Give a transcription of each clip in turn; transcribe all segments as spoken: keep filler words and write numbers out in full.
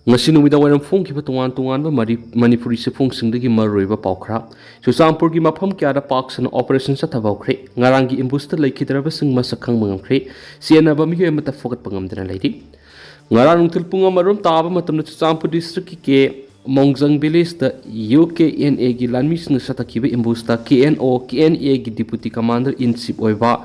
ꯉꯁꯤ ꯅꯨꯃꯤꯗꯥꯡ ꯋꯥꯏꯔꯝ ꯐꯣꯡꯈꯤꯕ ꯇꯣꯉꯥꯟ ꯇꯣꯉꯥꯟꯕ ꯃꯔꯤ-, ꯃꯅꯤꯄꯨꯔꯤ ꯆꯦꯐꯣꯡꯁꯤꯡꯗꯒꯤ ꯃꯔꯨꯑꯣꯏꯕ ꯄꯥꯎ ꯈꯔ꯫ ꯆꯨꯔꯆꯥꯟꯄꯨꯔꯒꯤ ꯃꯐꯝ ꯀꯌꯥꯗ ꯄꯥꯛ ꯁꯟꯅ operation ꯆꯠꯊꯕ ꯍꯧꯈ꯭ꯔꯦ꯫ ꯉꯔꯥꯡꯒꯤ ꯑꯦꯝꯕꯨꯁꯇ ꯂꯩꯈꯤꯗ꯭ꯔꯕꯁꯤꯡ ꯃꯁꯛ ꯈꯪꯕ ꯉꯝꯈ꯭ꯔꯦ꯫ ꯆꯦꯟꯅꯕ ꯃꯤꯑꯣꯏ ꯑꯃꯠꯇ ꯐꯒꯠꯄ ꯉꯝꯗꯅ ꯂꯩꯔꯤ꯫ ꯉꯔꯥꯡ ꯅꯨꯡꯊꯤꯜ ꯄꯨꯡ ꯑꯃꯔꯣꯝ ꯇꯥꯕ ꯃꯇꯝꯗ ꯆꯨꯔꯆꯥꯟꯄꯨꯔ districtꯀꯤ ꯀꯦ ꯃꯣꯡꯖꯪ villageꯇ ꯌꯨ ꯀꯦ ꯑꯦꯟ ꯑꯦꯒꯤ ꯂꯥꯟꯃꯤꯁꯤꯡꯅ ꯆꯠꯊꯈꯤꯕ ꯑꯦꯝꯕꯨꯁꯇ ꯀꯦ ꯑꯦꯟ ꯑꯣ, ꯀꯦ ꯑꯦꯟ ꯑꯦꯒꯤ deputy commander in chief ꯑꯣꯏꯕ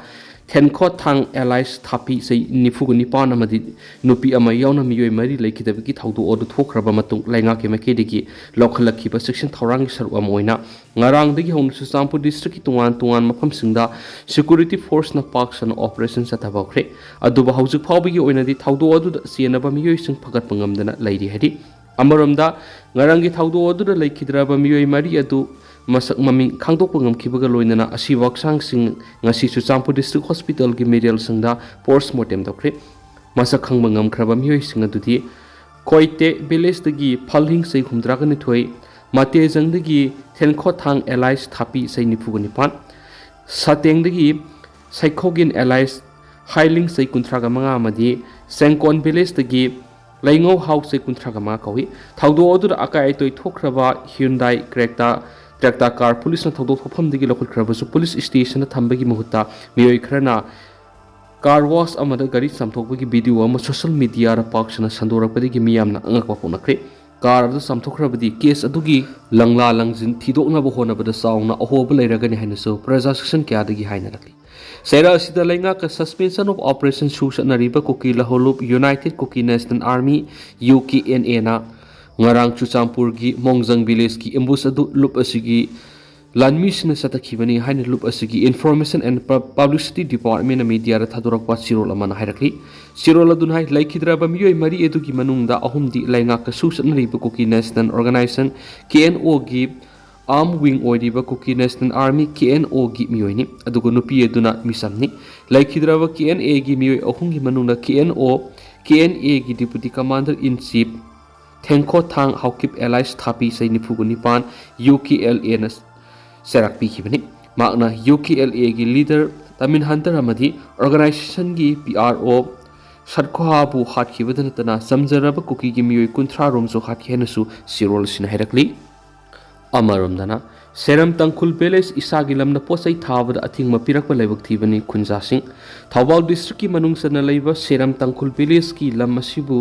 ꯊꯦꯟꯈꯣꯠ ꯊꯥꯡ alias ꯊꯥꯄꯤ, ꯆꯍꯤ ꯅꯤꯐꯨꯒ ꯅꯤꯄꯥꯟ ꯑꯃꯗꯤ ꯅꯨꯄꯤ ꯑꯃ ꯌꯥꯎꯅ ꯃꯤꯑꯣꯏ ꯃꯔꯤ ꯂꯩꯈꯤꯗꯕꯒꯤ ꯊꯧꯗꯣꯛ ꯑꯗꯨ ꯊꯣꯛꯈ꯭ꯔꯕ ꯃꯇꯨꯡ ꯂꯩꯉꯥꯛꯀꯤ ꯃꯥꯏꯀꯩꯗꯒꯤ ꯂꯧꯈꯠꯂꯛꯈꯤꯕ ꯆꯦꯛꯁꯤꯟ ꯊꯧꯔꯥꯡꯒꯤ ꯁꯔꯨꯛ ꯑꯃ ꯑꯣꯏꯅ ꯉꯔꯥꯡꯗꯒꯤ ꯍꯧꯅ ꯆꯨꯔꯆꯥꯟꯄꯨꯔ districtꯀꯤ ꯇꯣꯉꯥꯟ ꯇꯣꯉꯥꯟꯕ ꯃꯐꯝꯁꯤꯡꯗ security forceꯅ ꯄꯥꯛ ꯁꯟꯅ operation ꯆꯠꯊꯕ ꯍꯧꯈ꯭ꯔꯦ꯫ ꯑꯗꯨꯕꯨ ꯍꯧꯖꯤꯛ ꯐꯥꯎꯕꯒꯤ ꯑꯣꯏꯅꯗꯤ ꯊꯧꯗꯣꯛ ꯑꯗꯨꯗ ꯆꯦꯟꯅꯕ ꯃꯤꯑꯣꯏꯁꯤꯡ ꯐꯒꯠꯄ ꯉꯝꯗꯅ ꯂꯩꯔꯤ ꯍꯥꯏꯔꯤ꯫ ꯑꯃꯔꯣꯝꯗ, ꯉꯔꯥꯡꯒꯤ ꯊꯧꯗꯣꯛ ꯑꯗꯨꯗ ꯂꯩꯈꯤꯗ꯭ꯔꯕ ꯃꯤꯑꯣꯏ ꯃꯔꯤ ꯑꯗꯨ ꯃꯁꯛ ꯃꯃꯤꯡ ꯈꯪꯗꯣꯛꯄ ꯉꯝꯈꯤꯕꯒ ꯂꯣꯏꯅꯅ ꯑꯁꯤꯕ ꯍꯛꯆꯥꯡꯁꯤꯡ ꯉꯁꯤ ꯆꯨꯔꯆꯥꯟꯄꯨꯔ district hospitalꯒꯤ ꯃꯦꯔꯤꯌꯦꯜꯁꯪꯗ post mortem ꯇꯧꯈ꯭ꯔꯦ꯫ ꯃꯁꯛ ꯈꯪꯕ ꯉꯝꯈ꯭ꯔꯕ ꯃꯤꯑꯣꯏꯁꯤꯡ ꯑꯗꯨꯗꯤ ꯀꯣꯏꯇꯦ villageꯇꯒꯤ ꯐꯜꯍꯤꯡ, ꯆꯍꯤ ꯍꯨꯝꯗ꯭ꯔꯥꯒ ꯅꯤꯊꯣꯏ, ꯃꯇꯦꯖꯪꯗꯒꯤ ꯊꯦꯟꯈꯣꯊꯥꯡ alias ꯊꯥꯄꯤ, ꯆꯍꯤ ꯅꯤꯐꯨꯒ ꯅꯤꯄꯥꯟ, ꯁꯥꯇꯦꯡꯗꯒꯤ ꯁꯩꯈꯣꯒꯤꯟ alias ꯍꯥꯏꯂꯤꯡ, ꯆꯍꯤ ꯀꯨꯟꯊ꯭ꯔꯥꯒ ꯃꯉꯥ ꯑꯃꯗꯤ ꯆꯦꯡꯀꯣꯟ villageꯇꯒꯤ ꯂꯩꯉꯧ ꯍꯥꯎ, ꯆꯍꯤ ꯀꯨꯟꯊ꯭ꯔꯥꯒ ꯃꯉꯥ ꯀꯧꯏ꯫ ꯊꯧꯗꯣꯛ ꯑꯗꯨꯗ ꯑꯀꯥꯏ ꯑꯇꯣꯏ ꯊꯣꯛꯈ꯭ꯔꯕ Hyundai Creta, Creta car ꯄꯨꯂꯤꯁꯅ ꯊꯧꯗꯣꯛ ꯊꯣꯛꯐꯝꯗꯒꯤ ꯂꯧꯈꯠꯈ꯭ꯔꯕꯁꯨ ꯄꯨꯂꯤꯁ stationꯗ ꯊꯝꯕꯒꯤ ꯃꯍꯨꯠꯇ ꯃꯤꯑꯣꯏ ꯈꯔꯅ car wash ꯑꯃꯗ ꯒꯥꯔꯤ ꯆꯥꯝꯊꯣꯛꯄꯒꯤ video ꯑꯃ social mediaꯗ ꯄꯥꯛ ꯁꯟꯅ ꯁꯟꯗꯣꯔꯛꯄꯗꯒꯤ ꯃꯤꯌꯥꯝꯅ ꯑꯉꯛꯄ ꯐꯣꯡꯅꯈ꯭ꯔꯦ꯫ Car ꯑꯗꯨ ꯆꯥꯝꯊꯣꯛꯈ꯭ꯔꯕꯗꯤ case ꯑꯗꯨꯒꯤ ꯂꯪꯂꯥ ꯂꯪꯖꯤꯟ ꯊꯤꯗꯣꯛꯅꯕ ꯍꯣꯠꯅꯕꯗ ꯆꯥꯎꯅ ꯑꯍꯣꯕ ꯂꯩꯔꯒꯅꯤ ꯍꯥꯏꯅꯁꯨ ꯄ꯭ꯔꯖꯥ ꯁꯦꯛꯁꯟ ꯀꯌꯥꯗꯒꯤ ꯍꯥꯏꯅꯔꯛꯂꯤ꯫ ꯆꯩꯔꯥ ꯑꯁꯤꯗ ꯂꯩꯉꯥꯛꯀ suspension of operation ꯁꯨ ꯆꯠꯅꯔꯤꯕ ꯀꯨꯀꯤ ꯂꯍꯣꯂꯨꯞ United Kuki National Army, UKNAꯅ ꯉꯔꯥꯡ ꯆꯨꯔꯆꯥꯟꯄꯨꯔꯒꯤ ꯃꯣꯡꯖꯪ villageꯀꯤ ambush ꯑꯗꯨ ꯂꯨꯞ ꯑꯁꯤꯒꯤ ꯂꯥꯟꯃꯤꯁꯤꯡꯅ ꯆꯠꯊꯈꯤꯕꯅꯤ ꯍꯥꯏꯅ ꯂꯨꯞ ꯑꯁꯤꯒꯤ Information and Pub-, Publicity Departmentꯅ mediaꯗ ꯊꯥꯗꯣꯔꯛꯄ ꯆꯦꯔꯣꯜ ꯑꯃꯅ ꯍꯥꯏꯔꯛꯂꯤ꯫ ꯆꯦꯔꯣꯜ ꯑꯗꯨꯅ ꯍꯥꯏ, ꯂꯩꯈꯤꯗ꯭ꯔꯕ ꯃꯤꯑꯣꯏ ꯃꯔꯤ ꯑꯗꯨꯒꯤ ꯃꯅꯨꯡꯗ ꯑꯍꯨꯝꯗꯤ ꯂꯩꯉꯥꯛꯀ ꯁꯨ ꯆꯠꯅꯔꯤꯕ Kuki National Organisation, KNOꯒꯤ arm wing ꯑꯣꯏꯔꯤꯕ Kuki National Army, KNOꯒꯤ ꯃꯤꯑꯣꯏꯅꯤ, ꯑꯗꯨꯒ ꯅꯨꯄꯤ ꯑꯗꯨꯅ ꯃꯤꯆꯝꯅꯤ꯫ ꯂꯩꯈꯤꯗ꯭ꯔꯕ KNAꯒꯤ ꯃꯤꯑꯣꯏ ꯑꯍꯨꯝꯒꯤ ꯃꯅꯨꯡꯗ KNO, KNAꯒꯤ Deputy Commander in Chief ꯊꯦꯡꯈꯣꯊꯥꯡ Haokip alias ꯊꯥꯄꯤ, ꯆꯍꯤ ꯅꯤꯐꯨꯒ ꯅꯤꯄꯥꯟ, UKLAꯅ ꯆꯩꯔꯥꯛ ꯄꯤꯈꯤꯕꯅꯤ꯫ ꯃꯍꯥꯛꯅ UKLAꯒꯤ leader ꯇꯃꯤꯟ ꯍꯟꯇꯔ ꯑꯃꯗꯤ organizationꯒꯤ PRO ꯁꯠꯈꯣꯍꯥꯕꯨ ꯍꯥꯠꯈꯤꯕꯗ ꯅꯠꯇꯅ ꯆꯝꯖꯔꯕ ꯀꯨꯀꯤꯒꯤ ꯃꯤꯑꯣꯏ ꯀꯨꯟꯊ꯭ꯔꯥ ꯔꯣꯝꯁꯨ ꯍꯥꯠꯈꯤ ꯍꯥꯏꯅꯁꯨ ꯆꯦꯔꯣꯜ ꯑꯁꯤꯅ ꯍꯥꯏꯔꯛꯂꯤ꯫ ꯑꯃꯔꯣꯝꯗꯅ, ꯁꯦꯔꯝ ꯇꯥꯡꯈꯨꯜ ꯚꯤꯂꯦꯖ ꯏꯁꯥꯒꯤ ꯂꯝꯗ ꯄꯣꯠ ꯆꯩ ꯊꯥꯕꯗ ꯑꯊꯤꯡꯕ ꯄꯤꯔꯛꯄ ꯂꯥꯏꯕꯛ ꯊꯤꯕꯅꯤ ꯈꯨꯟꯖꯥꯁꯤꯡ꯫ ꯊꯧꯕꯥꯜ ꯗꯤꯁꯇ꯭ꯔꯤꯛꯀꯤ ꯃꯅꯨꯡ ꯆꯟꯅ ꯂꯩꯕ ꯁꯦꯔꯝ ꯇꯥꯡꯈꯨꯜ ꯚꯤꯂꯦꯖꯀꯤ ꯂꯝ ꯑꯁꯤꯕꯨ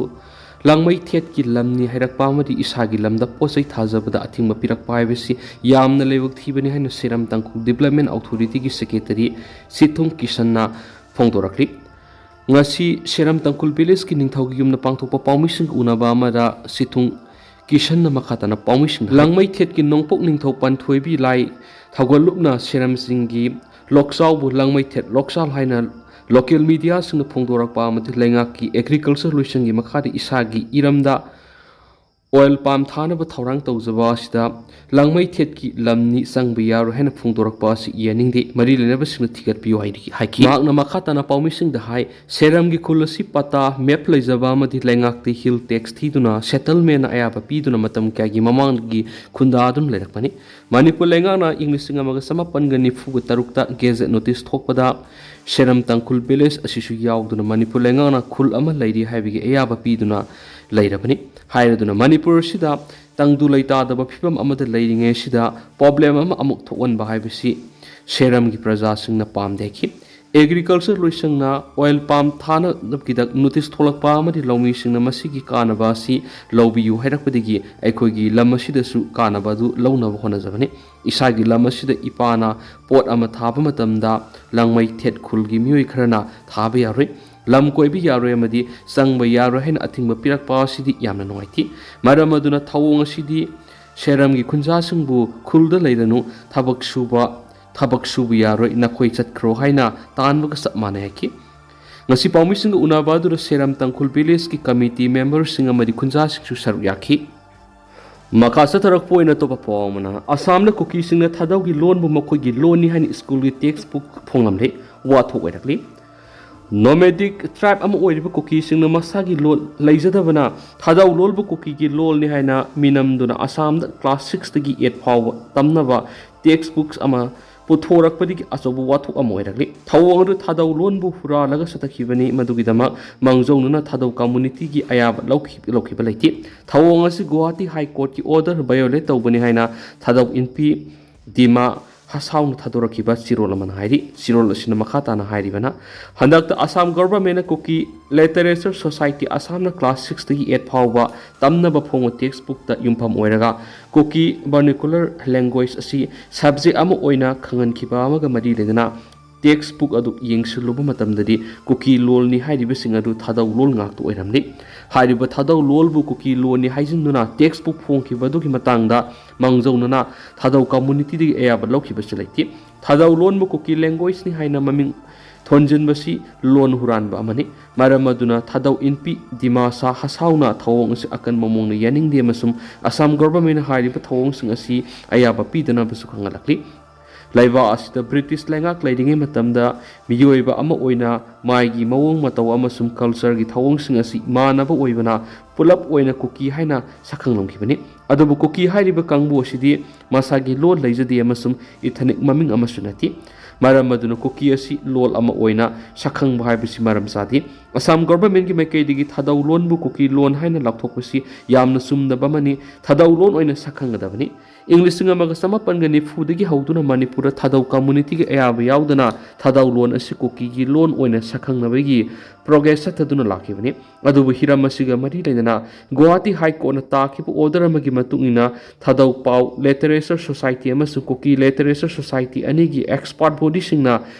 ꯂꯥꯡꯃꯩꯊꯦꯠꯀꯤ ꯂꯝꯅꯤ ꯍꯥꯏꯔꯛꯄ ꯑꯃꯗꯤ ꯏꯁꯥꯒꯤ ꯂꯝꯗ ꯄꯣꯠ ꯆꯩ ꯊꯥꯖꯕꯗ ꯑꯊꯤꯡꯕ ꯄꯤꯔꯛꯄ ꯍꯥꯏꯕꯁꯤ ꯌꯥꯝꯅ ꯂꯥꯏꯕꯛ ꯊꯤꯕꯅꯤ ꯍꯥꯏꯅ ꯁꯦꯔꯝ ꯇꯥꯡꯈꯨꯜ ꯗꯤꯕꯂꯞꯃꯦꯟ ꯑꯣꯊꯣꯔꯤꯇꯤꯒꯤ ꯁꯦꯀ꯭ꯔꯦꯇꯔꯤ ꯁꯤꯊꯨꯡ ꯀꯤꯁꯟꯅ ꯐꯣꯡꯗꯣꯔꯛꯂꯤ꯫ ꯉꯁꯤ ꯁꯦꯔꯝ ꯇꯥꯡꯈꯨꯜ ꯚꯤꯂꯦꯖꯀꯤ ꯅꯤꯡꯊꯧꯒꯤ ꯌꯨꯝꯗ ꯄꯥꯡꯊꯣꯛꯄ ꯄꯥꯎꯃꯤꯁꯤꯡꯒ ꯎꯅꯕ ꯑꯃꯗ ꯁꯤꯊꯨꯡ ꯀꯤꯁꯟꯅ ꯃꯈꯥ ꯇꯥꯅ ꯄꯥꯎꯃꯤꯁꯤꯡꯗ ꯍꯥꯏ꯫ ꯂꯥꯡꯃꯩꯊꯦꯠꯀꯤ ꯅꯣꯡꯄꯣꯛ ꯅꯤꯡꯊꯧ ꯄꯥꯟꯊꯣꯏꯕꯤ ꯂꯥꯏ ꯊꯧꯒꯠꯂꯨꯞꯅ ꯁꯦꯔꯝꯁꯤꯡꯒꯤ ꯂꯣꯛꯆꯥꯎꯕꯨ ꯂꯥꯡꯃꯩꯊꯦꯠ ꯂꯣꯛꯆꯥꯜ ꯍꯥꯏꯅ ꯂꯣꯀꯦꯜ ꯃꯤꯗꯤꯌꯥꯁꯤꯡꯅ ꯐꯣꯡꯗꯣꯔꯛꯄ ꯑꯃꯗꯤ ꯂꯩꯉꯥꯛꯀꯤ ꯑꯦꯒ꯭ꯔꯤꯀꯜꯆꯔ ꯂꯣꯏꯁꯪꯒꯤ ꯃꯈꯥꯗ ꯏꯁꯥꯒꯤ ꯏꯔꯝꯗ ꯑꯣꯏꯜ ꯄꯥꯝ ꯊꯥꯅꯕ ꯊꯧꯔꯥꯡ ꯇꯧꯖꯕ ꯑꯁꯤꯗ ꯂꯥꯡꯃꯩꯊꯦꯠꯀꯤ ꯂꯝꯅꯤ, ꯆꯪꯕ ꯌꯥꯔꯣꯏ ꯍꯥꯏꯅ ꯐꯣꯡꯗꯣꯔꯛꯄ ꯑꯁꯤ ꯌꯥꯅꯤꯡꯗꯦ, ꯃꯔꯤ ꯂꯩꯅꯕꯁꯤꯡꯅ ꯊꯤꯒꯠꯄꯤꯌꯨ ꯍꯥꯏꯔꯤ-, ꯍꯥꯏꯈꯤ꯫ ꯃꯍꯥꯛꯅ ꯃꯈꯥ ꯇꯥꯅ ꯄꯥꯎꯃꯤꯁꯤꯡꯗ ꯍꯥꯏ, ꯁꯦꯔꯝꯒꯤ ꯈꯨꯜ ꯑꯁꯤ ꯄꯇꯥ, ꯃꯦꯞ ꯂꯩꯖꯕ ꯑꯃꯗꯤ ꯂꯩꯉꯥꯛꯇ ꯍꯤꯜ ꯇꯦꯛꯁ ꯊꯤꯗꯨꯅ ꯁꯦꯇꯜꯃꯦꯟꯅ ꯑꯌꯥꯕ ꯄꯤꯗꯨꯅ ꯃꯇꯝ ꯀꯌꯥꯒꯤ ꯃꯃꯥꯡꯗꯒꯤ ꯈꯨꯟꯗꯥꯗꯨꯅ ꯂꯩꯔꯛꯄꯅꯤ꯫ ꯃꯅꯤꯄꯨꯔ ꯂꯩꯉꯥꯛꯅ ꯏꯪ ꯂꯤꯁꯤꯡ ꯑꯃꯒ ꯆꯃꯥꯄꯟꯒ ꯅꯤꯐꯨꯒ ꯇꯔꯨꯛꯇ ꯒꯦꯖꯦꯠ ꯅꯣꯇꯤꯁ ꯊꯣꯛꯄꯗ ꯁꯦꯔꯝ ꯇꯥꯡꯈꯨꯜ ꯚꯤꯂꯦꯖ ꯑꯁꯤꯁꯨ ꯌꯥꯎꯗꯨꯅ ꯃꯅꯤꯄꯨꯔ ꯂꯩꯉꯥꯛꯅ ꯈꯨꯜ ꯑꯃ ꯂꯩꯔꯤ ꯍꯥꯏꯕꯒꯤ ꯑꯌꯥꯕ ꯄꯤꯗꯨꯅ ꯂꯩꯔꯕꯅꯤ꯫ ꯍꯥꯏꯔꯗꯨꯅ ꯃꯅꯤꯄꯨꯔ ꯑꯁꯤꯗ ꯇꯪꯗꯨ ꯂꯩꯇꯥꯗꯕ ꯐꯤꯕꯝ ꯑꯃꯗ ꯂꯩꯔꯤꯉꯩꯁꯤꯗ ꯄ꯭ꯔꯣꯕ꯭ꯂꯦꯝ ꯑꯃ ꯑꯃꯨꯛ ꯊꯣꯛꯍꯟꯕ ꯍꯥꯏꯕꯁꯤ ꯁꯦꯔꯝꯒꯤ ꯄ꯭ꯔꯖꯥꯁꯤꯡꯅ ꯄꯥꯝꯗꯦ ꯍꯥꯏꯈꯤ꯫ ꯑꯦꯒ꯭ꯔꯤꯀꯜꯆꯔ ꯂꯣꯏꯁꯪꯅ ꯑꯣꯏꯜ ꯄꯥꯝ ꯊꯥꯅꯕꯒꯤꯗꯛ ꯅꯣꯇꯤꯁ ꯊꯣꯛꯂꯛꯄ ꯑꯃꯗꯤ ꯂꯧꯃꯤꯁꯤꯡꯅ ꯃꯁꯤꯒꯤ ꯀꯥꯟꯅꯕ ꯑꯁꯤ ꯂꯧꯕꯤꯌꯨ ꯍꯥꯏꯔꯛꯄꯗꯒꯤ ꯑꯩꯈꯣꯏꯒꯤ ꯂꯝ ꯑꯁꯤꯗꯁꯨ ꯀꯥꯟꯅꯕ ꯑꯗꯨ ꯂꯧꯅꯕ ꯍꯣꯠꯅꯖꯕꯅꯤ꯫ ꯏꯁꯥꯒꯤ ꯂꯝ ꯑꯁꯤꯗ ꯏꯄꯥꯅ ꯄꯣꯠ ꯑꯃ ꯊꯥꯕ ꯃꯇꯝꯗ ꯂꯥꯡꯃꯩꯊꯦꯠ ꯈꯨꯜꯒꯤ ꯃꯤꯑꯣꯏ ꯈꯔꯅ ꯊꯥꯕ ꯌꯥꯔꯣꯏ, ꯂꯝ ꯀꯣꯏꯕ ꯌꯥꯔꯣꯏ ꯑꯃꯗꯤ ꯆꯪꯕ ꯌꯥꯔꯣꯏ ꯍꯥꯏꯅ ꯑꯊꯤꯡꯕ ꯄꯤꯔꯛꯄ ꯑꯁꯤꯗꯤ ꯌꯥꯝꯅ ꯅꯨꯡꯉꯥꯏꯇꯦ꯫ ꯃꯔꯝ ꯑꯗꯨꯅ ꯊꯧꯑꯣꯡ ꯑꯁꯤꯗꯤ ꯁꯦꯔꯝꯒꯤ ꯈꯨꯟꯖꯥꯁꯤꯡꯕꯨ ꯈꯨꯜꯗ ꯂꯩꯔꯅꯨ, ꯊꯕꯛ ꯁꯨꯕ, ꯊꯕꯛ ꯁꯨꯕ ꯌꯥꯔꯣꯏ, ꯅꯈꯣꯏ ꯆꯠꯈ꯭ꯔꯣ ꯍꯥꯏꯅ ꯇꯥꯟꯕꯒ ꯆꯞ ꯃꯥꯟꯅꯩ ꯍꯥꯏꯈꯤ꯫ ꯉꯁꯤ ꯄꯥꯎꯃꯤꯁꯤꯡꯒ ꯎꯅꯕ ꯑꯗꯨꯗ ꯁꯦꯔꯝ ꯇꯥꯡꯈꯨꯜ ꯚꯤꯂꯦꯖꯀꯤ ꯀꯃꯤꯇꯤ ꯃꯦꯝꯕꯔꯁꯤꯡ ꯑꯃꯗꯤ ꯈꯨꯟꯖꯥꯁꯤꯡꯁꯨ ꯁꯔꯨꯛ ꯌꯥꯈꯤ꯫ ꯃꯈꯥ ꯆꯠꯊꯔꯛꯄ ꯑꯣꯏꯅ ꯑꯇꯣꯞꯄ ꯄꯥꯎ ꯑꯃꯅ, ꯑꯁꯥꯝꯅ ꯀꯨꯀꯤꯁꯤꯡꯅ ꯊꯥꯗꯧꯒꯤ ꯂꯣꯟꯕꯨ ꯃꯈꯣꯏꯒꯤ ꯂꯣꯟꯅꯤ ꯍꯥꯏꯅ ꯁ꯭ꯀꯨꯜꯒꯤ ꯇꯦꯛꯁ ꯕꯨꯛ ꯐꯣꯡꯂꯝꯂꯦ꯫ ꯋꯥꯊꯣꯛ ꯑꯣꯏꯔꯛꯂꯤ꯫ ꯅꯣꯃꯦꯗꯤꯛ ꯇ꯭ꯔꯥꯏꯕ ꯑꯃ ꯑꯣꯏꯔꯤꯕ ꯀꯨꯀꯤꯁꯤꯡꯅ ꯃꯁꯥꯒꯤ ꯂꯣꯟ ꯂꯩꯖꯗꯕꯅ ꯊꯥꯗꯧ ꯂꯣꯜꯕꯨ ꯀꯨꯀꯤꯒꯤ ꯂꯣꯜꯅꯤ ꯍꯥꯏꯅ ꯃꯤꯅꯝꯗꯨꯅ ꯑꯁꯥꯝꯗ ꯀ꯭ꯂꯥꯁ ꯁꯤꯛꯁꯇꯒꯤ ꯑꯦꯠ ꯐꯥꯎꯕ ꯇꯝꯅꯕ ꯇꯦꯛꯁ ꯕꯨꯛꯁ ꯑꯃ ꯄꯨꯊꯣꯔꯛꯄꯗꯒꯤ ꯑꯆꯧꯕ ꯋꯥꯊꯣꯛ ꯑꯃ ꯑꯣꯏꯔꯛꯂꯤ꯫ ꯊꯧꯑꯣꯡ ꯑꯗꯨ ꯊꯥꯗꯧ ꯂꯣꯟꯕꯨ ꯍꯨꯔꯥꯜꯂꯒ ꯆꯠꯊꯈꯤꯕꯅꯤ꯫ ꯃꯗꯨꯒꯤꯗꯃꯛ ꯃꯥꯡꯖꯧꯅꯅ ꯊꯥꯗꯧ ꯀꯝꯃꯨꯅꯤꯇꯤꯒꯤ ꯑꯌꯥꯕ ꯂꯧꯈꯤ-, ꯂꯧꯈꯤꯕ ꯂꯩꯇꯦ꯫ ꯊꯧꯑꯣꯡ ꯑꯁꯤ ꯒꯨꯋꯥꯍꯥꯇꯤ ꯍꯥꯏ ꯀꯣꯔꯠꯀꯤ ꯑꯣꯔꯗꯔ ꯚꯥꯏꯑꯣꯂꯦꯠ ꯇꯧꯕꯅꯤ ꯍꯥꯏꯅ ꯊꯥꯗꯧ ꯏꯟꯄꯤ ꯗꯤꯃꯥ ꯍꯁꯥꯎꯅ ꯊꯥꯗꯣꯔꯛꯈꯤꯕ ꯆꯦꯔꯣꯜ ꯑꯃꯅ ꯍꯥꯏꯔꯤ꯫ ꯆꯦꯔꯣꯜ ꯑꯁꯤꯅ ꯃꯈꯥ ꯇꯥꯅ ꯍꯥꯏꯔꯤꯕꯅ, ꯍꯟꯗꯛꯇ ꯑꯁꯥꯝ ꯒꯚꯔꯟꯃꯦꯟꯅ ꯀꯨꯀꯤ ꯂꯤꯇꯔꯦꯆꯔ ꯁꯣꯁꯥꯏꯇꯤ ꯑꯁꯥꯝꯅ ꯀ꯭ꯂꯥꯁ ꯁꯤꯛꯁꯇꯒꯤ ꯑꯦꯠ ꯐꯥꯎꯕ ꯇꯝꯅꯕ ꯐꯣꯡꯕ ꯇꯦꯛꯁ ꯕꯨꯛꯇ ꯌꯨꯝꯐꯝ ꯑꯣꯏꯔꯒ ꯀꯨꯀꯤ ꯚꯔꯅꯤꯀꯨꯂꯔ ꯂꯦꯡꯒ꯭ꯋꯦꯖ ꯑꯁꯤ ꯁꯕꯖꯦꯛ ꯑꯃ ꯑꯣꯏꯅ ꯈꯪꯍꯟꯈꯤꯕ ꯑꯃꯒ ꯃꯔꯤ ꯂꯩꯅꯅ ꯇꯦꯛꯁ ꯕꯨꯛ ꯑꯗꯨ ꯌꯦꯡꯁꯤꯜꯂꯨꯕ ꯃꯇꯝꯗꯗꯤ ꯀꯨꯀꯤ ꯂꯣꯜꯅꯤ ꯍꯥꯏꯔꯤꯕꯁꯤꯡ ꯑꯗꯨ ꯊꯥꯗꯧ ꯂꯣꯜ ꯉꯥꯛꯇ ꯑꯣꯏꯔꯝꯂꯤ꯫ ꯍꯥꯏꯔꯤꯕ ꯊꯥꯗꯧ ꯂꯣꯜꯕꯨ ꯀꯨꯀꯤ ꯂꯣꯜꯅꯤ ꯍꯥꯏꯖꯤꯟꯗꯨꯅ ꯇꯦꯛꯁ ꯕꯨꯛ ꯐꯣꯡꯈꯤꯕ ꯑꯗꯨꯒꯤ ꯃꯇꯥꯡꯗ ꯃꯥꯡꯖꯧꯅꯅ ꯊꯥꯗꯧ ꯀꯝꯃꯨꯅꯤꯇꯤꯗꯒꯤ ꯑꯌꯥꯕ ꯂꯧꯈꯤꯕꯁꯨ ꯂꯩꯇꯦ꯫ ꯊꯥꯗꯧ ꯂꯣꯟꯕꯨ ꯀꯨꯀꯤ ꯂꯦꯡꯒ꯭ꯋꯦꯖꯅꯤ ꯍꯥꯏꯅ ꯃꯃꯤꯡ ꯊꯣꯟꯖꯤꯟꯕꯁꯤ ꯂꯣꯟ ꯍꯨꯔꯥꯟꯕ ꯑꯃꯅꯤ꯫ ꯃꯔꯝ ꯑꯗꯨꯅ ꯊꯥꯗꯧ ꯏꯟꯄꯤ ꯗꯤꯃꯥꯁꯥ ꯍꯁꯥꯎꯅ ꯊꯧꯑꯣꯡ ꯑꯁꯤ ꯑꯀꯟꯕ ꯃꯑꯣꯡꯗ ꯌꯥꯅꯤꯡꯗꯦ ꯑꯃꯁꯨꯡ ꯑꯁꯥꯝ ꯒꯚꯔꯟꯃꯦꯟꯅ ꯍꯥꯏꯔꯤꯕ ꯊꯧꯑꯣꯡꯁꯤꯡ ꯑꯁꯤ ꯑꯌꯥꯕ ꯄꯤꯗꯅꯕꯁꯨ ꯈꯪꯍꯜꯂꯛꯂꯤ꯫ ꯂꯩꯕꯥꯛ ꯑꯁꯤꯗ ꯕ꯭ꯔꯤꯇꯤꯁ ꯂꯩꯉꯥꯛ ꯂꯩꯔꯤꯉꯩ ꯃꯇꯝꯗ ꯃꯤꯑꯣꯏꯕ ꯑꯃ ꯑꯣꯏꯅ ꯃꯥꯒꯤ ꯃꯑꯣꯡ ꯃꯇꯧ ꯑꯃꯁꯨꯡ ꯀꯜꯆꯔꯒꯤ ꯊꯧꯑꯣꯡꯁꯤꯡ ꯑꯁꯤ ꯃꯥꯟꯅꯕ ꯑꯣꯏꯕꯅ ꯄꯨꯂꯞ ꯑꯣꯏꯅ ꯀꯨꯀꯤ ꯍꯥꯏꯅ ꯁꯛꯈꯪꯂꯝꯈꯤꯕꯅꯤ꯫ ꯑꯗꯨꯕꯨ ꯀꯨꯀꯤ ꯍꯥꯏꯔꯤꯕ ꯀꯥꯡꯕꯨ ꯑꯁꯤꯗꯤ ꯃꯁꯥꯒꯤ ꯂꯣꯜ ꯂꯩꯖꯗꯦ ꯑꯃꯁꯨꯡ ꯏꯊꯅꯤꯛ ꯃꯃꯤꯡ ꯑꯃꯁꯨ ꯅꯠꯇꯦ꯫ ꯃꯔꯝ ꯑꯗꯨꯅ ꯀꯨꯀꯤ ꯑꯁꯤ ꯂꯣꯜ ꯑꯃ ꯑꯣꯏꯅ ꯁꯛꯈꯪꯕ ꯍꯥꯏꯕꯁꯤ ꯃꯔꯝ ꯆꯥꯗꯦ꯫ ꯑꯁꯥꯝ ꯒꯚꯔꯟꯃꯦꯟꯒꯤ ꯃꯥꯏꯀꯩꯗꯒꯤ ꯊꯥꯗꯧ ꯂꯣꯟꯕꯨ ꯀꯨꯀꯤ ꯂꯣꯟ ꯍꯥꯏꯅ ꯂꯥꯎꯊꯣꯛꯄꯁꯤ ꯌꯥꯝꯅ ꯆꯨꯝꯗꯕ ꯑꯃꯅꯤ꯫ ꯊꯥꯗꯧ ꯂꯣꯟ ꯑꯣꯏꯅ ꯁꯛꯈꯪꯒꯗꯕꯅꯤ꯫ ꯏꯪ ꯂꯤꯁꯤꯡ ꯑꯃꯒ ꯆꯃꯥꯄꯟꯒ ꯅꯤꯐꯨꯗꯒꯤ ꯍꯧꯗꯨꯅ ꯃꯅꯤꯄꯨꯔꯗ ꯊꯥꯗꯧ ꯀꯝꯃꯨꯅꯤꯇꯤꯒꯤ ꯑꯌꯥꯕ ꯌꯥꯎꯗꯅ ꯊꯥꯗꯧ ꯂꯣꯟ ꯑꯁꯤ ꯀꯨꯀꯤꯒꯤ ꯂꯣꯟ ꯑꯣꯏꯅ ꯁꯛꯈꯪꯅꯕꯒꯤ ꯄ꯭ꯔꯣꯒ꯭ꯔꯦꯁ ꯆꯠꯊꯗꯨꯅ ꯂꯥꯛꯈꯤꯕꯅꯤ꯫ ꯑꯗꯨꯕꯨ ꯍꯤꯔꯝ ꯑꯁꯤꯒ ꯃꯔꯤ ꯂꯩꯅꯅ ꯒꯨꯋꯥꯍꯥꯇꯤ ꯍꯥꯏ ꯀꯣꯔꯠꯅ ꯇꯥꯈꯤꯕ ꯑꯣꯔꯗꯔ ꯑꯃꯒꯤ ꯃꯇꯨꯡ ꯏꯟꯅ ꯊꯥꯗꯧ ꯄꯥꯎ ꯂꯤꯇꯔꯦꯆꯔ ꯁꯣꯁꯥꯏꯇꯤ ꯑꯃꯁꯨꯡ ꯀꯨꯀꯤ ꯂꯤꯇꯔꯦꯆꯔ ꯁꯣꯁꯥꯏꯇꯤ ꯑꯅꯤꯒꯤ ꯑꯦꯛꯁꯄꯥꯔꯠ ꯕꯣꯗꯤꯁꯤꯡꯅ